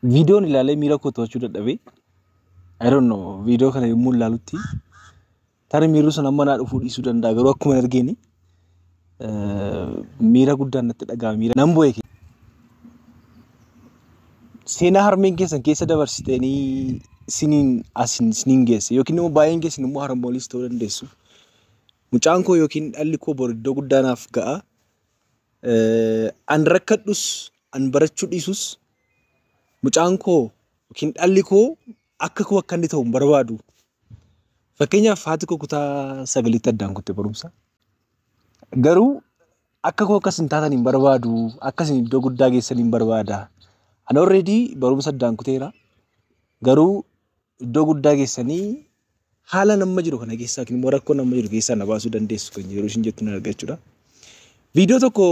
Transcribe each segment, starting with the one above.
Viidiyoon ilaalee miira koo to'achuu dadhabee, I don't know, viidiyoo kana yommuu ilaalutti tarii miirri sun amma naa dhufuu dhiisuu danda'a, garuu akkuma hin argeeni miira guddaan natti dhaga'ame, miira nan bu'e. Seenaa harmeen keessan keessa dabarsitanii isiniin asin isiniin geesse yookiin immoo baay'een keessan immoo harmooliis ta'uu dandeessu. Mucaan koo yookiin dhalli koo bor iddoo guddaa naaf ga'a. An rakkadhus, an barachuu dhiisus, mucaan koo yookiin dhalli koo akka koo akka inni ta'u hin barbaadu. Fakkeenyaaf, haati koo kutaa 9tti addaan kutte barumsa. Garuu akka koo akkas hin taatan hin barbaadu. Akka isin iddoo guddaa geessan hin barbaada. Ani already barumsa addaan kuteera. Garuu iddoo guddaa geessanii haala nama jiru kana keessaa yookiin immoo rakkoo nama jiru keessaa na baasuu dandeessu kan yeroo isheen jettu nan arga jechuudha. Viidiyoo tokko,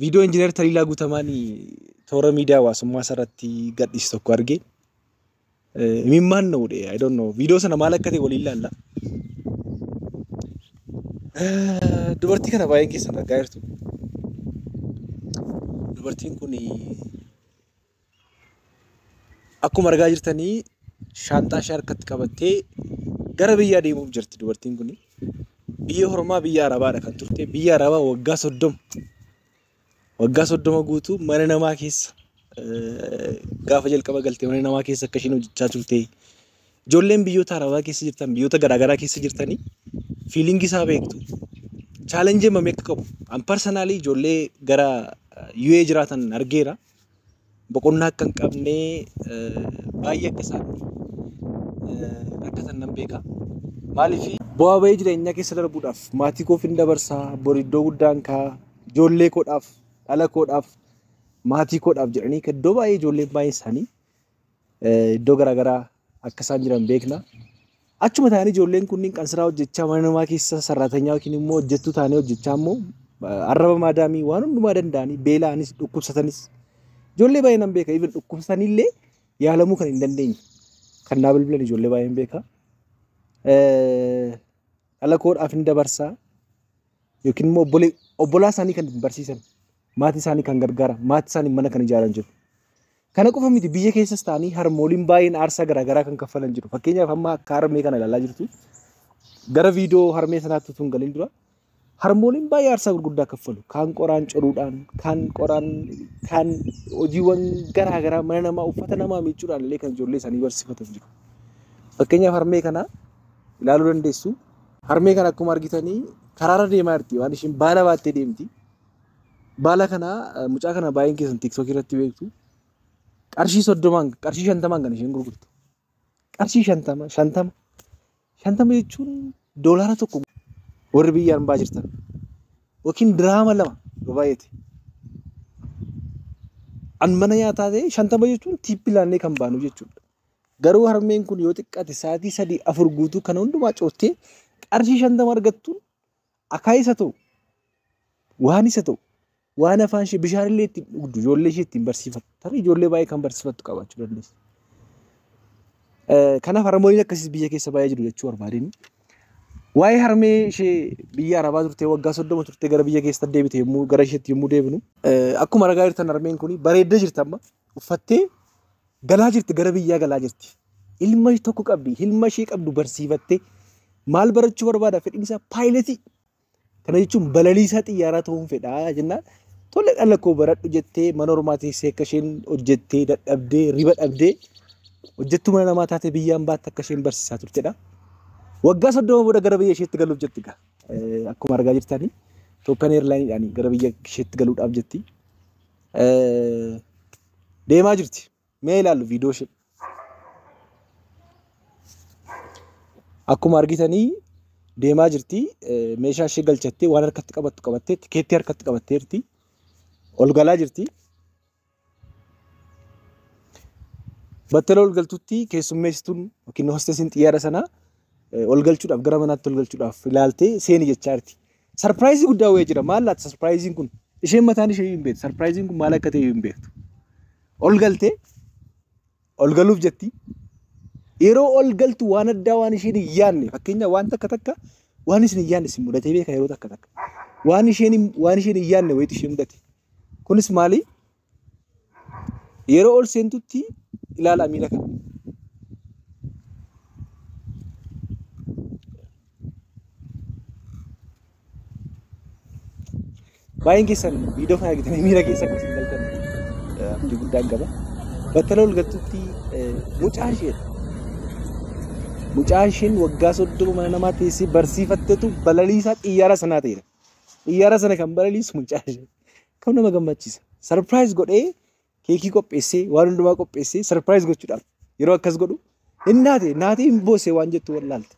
viidiyoo Injiinar Taliilaa Guutamaan toora miidiyaa hawaasummaa irratti gadhiise tokko arge. Imimmaan na hudhe. I don't know. Viidiyoo sana maal akka ta'e waliin ilaalla. Dubartii kana baay'een keessan argaa jirtu. Dubartiin kun akkuma argaa jirtanii shaanxaa ishee harkatti qabattee gara biyyaa deemuuf jirti dubartiin kun. Biyya Hormaa, biyya Arabaadha kan turte. Biyya Arabaa waggaa 30. Waggaa 30 guutuu mana namaa keessa, gaafa jalqaba galtee mana namaa keessa akka isheen hojjechaa turte. Ijoolleen biyyoota Arabaa keessa jirtan, biyyoota garaagaraa keessa jirtanii feeling isaa beektu. Challenge hammamii akka qabu. An personally ijoollee gara UAE jiraatan argeera. Boqonnaa akka hin qabne, baay'ee akka isaan rakkatan nan beeka. Maaliif, bu'aa bahii jireenyaa keessa darbuudhaaf maatii koof hin dabarsaa, bor iddoo guddaan ka'a, ijoollee koodhaaf, dhala koodhaaf, maatii koodhaaf jedhanii iddoo baay'ee, ijoolleen baay'een isaanii iddoo garaagaraa akka isaan jiran beekna. Achuma ta'anii ijoolleen kunniin qansiraa hojjechaa, mana namaa keessa sarraatanyaa yookiin immoo hojjettuu ta'anii hojjechaa immoo arraba maadaamii waan hundumaa danda'anii, beela'anis, dhukkubsatanis ijoollee baay'ee nan beeka. Even dhukkubsataniillee yaalamuu kan hin dandeenye kan naa bilbilan ijoollee baay'een beeka. Dhala koodhaaf hin dabarsaa yookiin immoo obbolaa isaanii kan barsiisan, maatii isaanii kan gargaaran, maatii isaanii mana kan ijaaran jiru. Kana qofa miti, biyya keessas ta'anii harmooliin baay'een aarsaa garaagaraa kan kaffalan jiru. Fakkeenyaaf, amma akka harmee kana ilaalaa jirtu, gara viidiyoo harmee sanaatti utuu hin galin dura, harmooliin baay'ee aarsaa gurguddaa kaffalu. Kaan qoraan coruudhaan, kaan qoraan, kaan hojiiwwan garaagaraa, mana namaa uffata namaa miicuudhaan illee kan ijoollee isaanii barsiifatan jiru. Fakkeenyaaf, harmee kana ilaaluu dandeessu. Harmee kana akkuma argitanii karaarra deemaa jirti. Waan isheen baala baattee deemti. Baala kana, mucaa kana baay'een keessan TikTokii irratti beektu. Qarshii 30n, qarshii 50n kan isheen gurgurtu. Qarshii 50, 50. 50 jechuun $1 warri biyya hambaa jirtan. Yookiin diraama 2 yoo baay'ate. An mana nyaataa ta'e 50 jechuun tip laannee kan baanu jechuudha. Garuu harmeen kun yoo xiqqaate sa'aatii 3, 4 guutuu kana hundumaa coottee qarshii 50 argattuun akaayis haa ta'u, waan isa ta'u, waan afaan ishee bishaan illee ittiin dhugdu, ijoollee ishee ittiin barsiifattu. Tarii ijoollee baay'ee kan barsiifattu qabaachuu dandeessi. Kanaaf harmooliin akkasiis biyya keessa baay'ee jiru jechuu barbaadeen. Waa'ee harmee ishee biyya Arabaa turtee, waggaa 30 turtee gara biyya keessa deebite yommuu, gara isheetti yommuu deebinu, akkuma argaa jirtan harmeen kun bareeddee jirti, amma uffattee galaa jirti, gara biyyaa galaa jirti. Ilma tokko qabdi, ilma ishee qabdu barsiifattee. Maal barachuu barbaada? Fedhiin isaa pilot. Kana jechuun balaliisaa xiyyaaraa ta'uun fedhaa jennaan, tole dhala koo baradhu jettee, mana ormaa teessee akka isheen hojjettee, dadhabdee, riba dhabdee, hojjettuu mana namaa taatee biyyaan baatte akka isheen barsiisaa turtedha. Waggaa 30 booda gara biyya isheetti galuuf jetti egaa. Akkuma argaa jirtanii Ethiopian Airlineiidhaan gara biyya isheetti galuudhaaf jetti. Deemaa jirti. Mee ilaallu viidiyoo ishee. Akkuma argitanii deemaa jirti. Meeshaa ishee galchattee, waan harkatti qabattu qabattee, tikeettii harkatti qabatteerti. Ol galaa jirti. Battala ol galtutti keessummeessituun yookiin hostessiin xiyyaara sanaa ol galchuudhaaf, gara manaatti ol galchuudhaaf ilaaltee seeni jechaa jirti. Surprise guddaa wayii jira. Maal laata surpriseiin kun? Isheen mataan ishee hin beektu. Surpriseiin kun maal akka ta'e hin beektu. Ol galtee ol galuuf jetti. Yeroo ol galtu waan addaa, waan isheen hin yaadne, fakkeenyaaf waan takka takka waan isin hin yaadne isin mudatee beeka yeroo takka takka. Waan isheen hin yaadne wayiitu ishee mudate. Kunis maali? Yeroo ol seentutti ilaalaa miila kana. Baay'een keessan viidiyoo kana argitanii miira keessa akka isin galtan abdii guddaan qaba. Battala ol galtutti mucaa isheedha. Mucaa isheen waggaa 30 mana namaa teessee barsiifattetu balaliisaa xiyyaara sanaa ta'edha. Xiyyaara sana kan balaliisu mucaa ishee. Kan nama gammachiisa. Surprise godhee keekii qopheessee waan hundumaa qopheessee surprise gochuudhaaf yeroo akkas godhu inni naatee hin boosee waan jettu wallaalte.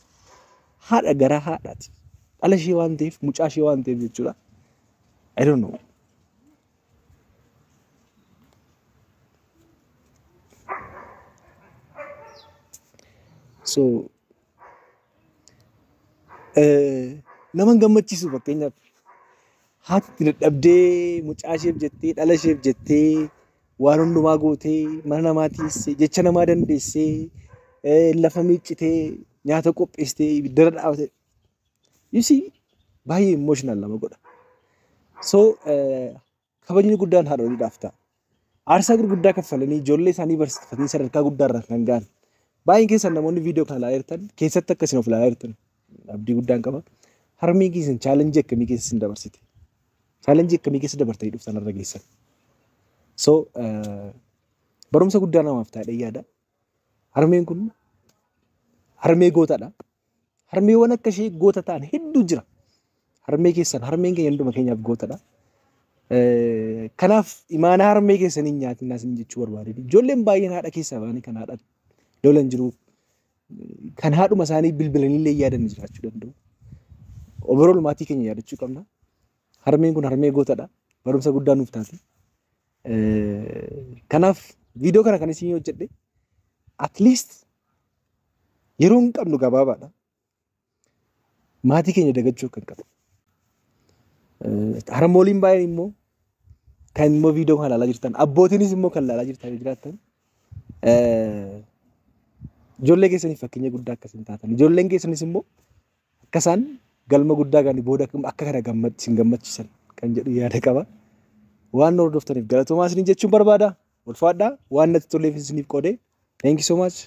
Haadha garaa haadhaati. Dhala ishee waan ta'eef mucaa ishee waan ta'eef jechuudha. I don't know. So nama gammachiisu fakkeenyaaf haati dadhabdee mucaa isheef jettee dhala isheef jettee waan hundumaa gootee mana namaa teessee jecha namaa dandeessee lafa miiccitee nyaata qopheessitee ibiddara dhaabatee you see baay'ee emotional nama godha. So kabajni guddaan haadholiidhaaf ta'a. Aarsaa gurguddaa kaffalanii ijoollee isaanii barsiifatanii sadarkaa guddaarra kan ga'an. Baay'een keessan namoonni viidiyoo kana ilaalaa jirtan keessatti akka isin of ilaalaa jirtan abdii guddaan qaba. Harmeen keessan chaalenjii akkamii keessa isin dabarsite? Chaalenjii akkamii keessa dabartanii dhuftan irra geessan? So barumsa guddaa namaaf taa'ee yaada. Harmeen kun harmee gootadha. Harmeewwan akka ishee goota ta'an hedduu jira. Harmee keessan harmeen keenya hunduma keenyaaf gootadha. Kanaaf imaana harmee keessanii nyaatinaa isin jechuu barbaade. Ijoolleen baay'een haadha keessaa ba'anii kan haadha lolan jiru. Kan haadhuma isaanii bilbilanii yaadan jiraachuu danda'u. Overall maatii keenya yaadachuu qabna. Harmeen kun harmee gootadha. Barumsa guddaa nuuf taati. Kanaaf viidiyoo kana kan isin hojjedhe at least yeroo hin qabnu gabaabaadha. Maatii keenya dagachuu kan qabnu. Harmooliin baay'een immoo kan immoo viidiyoo kana ilaalaa jirtan abbootiinis immoo kan ilaalaa jirtan jiraattan ijoollee keessaniif fakkeenya guddaa akka isin taatan ijoolleen keessanis immoo akka isaan galma guddaa gani booda akka kana isin gammachiisan kan jedhu yaada qaba. Waan nu hordoftaniif galatoomaa isiniin jechuun barbaada. Ulfaadhaa waan natti toleef isiniif qoodee. Thank you so much.